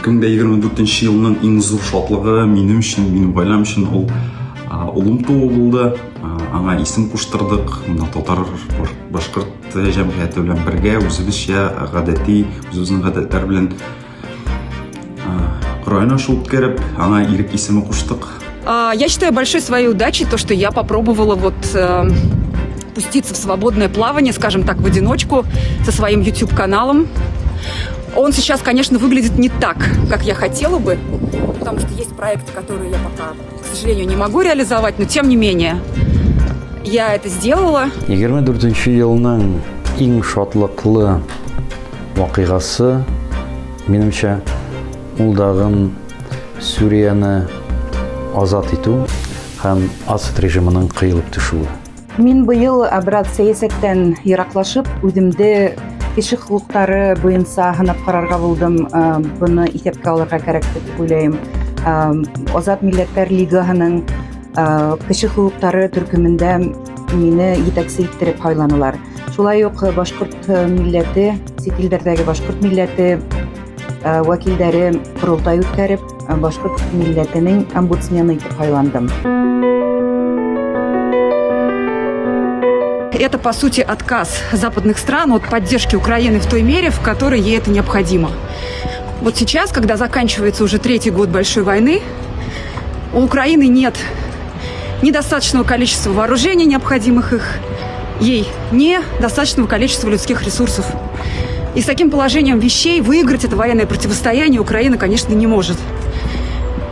2024 елның иң зур шатлыгы минем өчен, минем гаиләм өчен ул улым туу булды. Аңа исем куштырдык. Менә татар башкорт җәмгыяте белән бергә үзебезчә гадәти, үзебезнең гадәтләр белән Коръән ашы үткәреп, аңа Ирек исеме куштык. Я считаю большой своей удачей то, что я попробовала вот пуститься в свободное плавание, скажем так, в одиночку со своим YouTube-каналом. Он сейчас, конечно, выглядит не так, как я хотела бы, потому что есть проекты, которые я пока, к сожалению, не могу реализовать, но тем не менее я это сделала. 24 елның иң шатлыклы вакыйгасы, минемчә, ул дагын Сүрияне азат итү һәм Асад режимының кыелып төшүе. Мин быел бераз сәясәттән ераклашып, үземде кеше хокуклары буенча һынап карарга булдым. Буны исәпкә алырга кәрәк дип уйлыйм. Азат милләтләр лигаһының кеше хокуклары төркемендә мине җитәкче иттереп һайланылар. Шулай ук башкорт милләте, чит илдәрдәге башкорт милләте вәкилдәре корылтай үткәреп, башкорт милләтенең омбудсмены итеп һайландым. Это, по сути, отказ западных стран от поддержки Украины в той мере, в которой ей это необходимо. Вот сейчас, когда заканчивается уже третий год большой войны, у Украины нет недостаточного количества вооружений, необходимых их ей, не достаточного количества людских ресурсов. И с таким положением вещей выиграть это военное противостояние Украина, конечно, не может.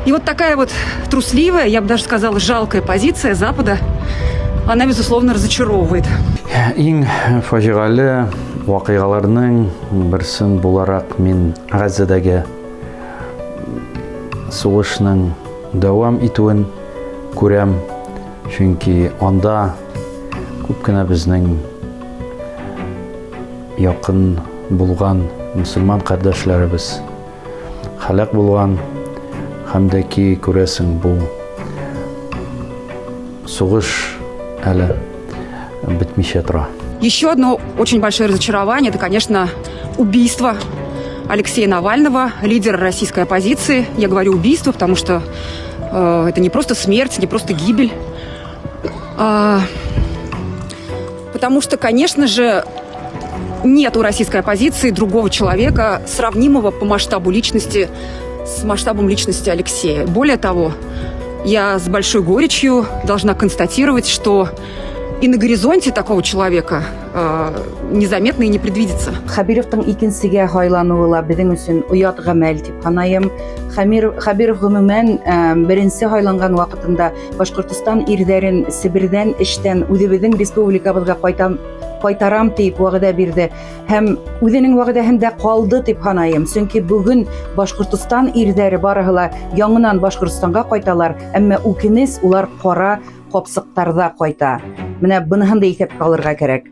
И вот такая вот трусливая, я бы даже сказала, жалкая позиция Запада, она, безусловно, разочаровывает. Иң фаҗигале вакыйгаларның берсен буларак мин Газзадагы сугышның дәвам итүен күрәм, чөнки анда күп кенә безнең якын булган мөселман кардәшләребез һәлак булган һәм дә ки күрәсең бу сугыш әле бетмичә тора. Еще одно очень большое разочарование – это, конечно, убийство Алексея Навального, лидера российской оппозиции. Я говорю убийство, потому что это не просто смерть, не просто гибель. Потому что, конечно же, нет у российской оппозиции другого человека, сравнимого по масштабу личности с масштабом личности Алексея. Более того, я с большой горечью должна констатировать, что и на горизонте такого человека незаметно и не предвидится. Хәбировның икенсегә һайлануы ла безнең өчен оят гамәл дип санайым. Хәбиров гомумән беренче һайланган вакытында Башкортостан ирдәрен Себердән эштән үзебезнең республикабызга кайтам кайтарам дип вәгъдә бирде һәм үзенең вәгъдәһендә калды дип санайым. Чөнки бүген Башкортостан ирдәре барыһы ла яңынан Башкортостанга кайталар, әмма үкенеч улар кара капсыктарда кайта. Менә буныһын да исәпкә алырга кирәк.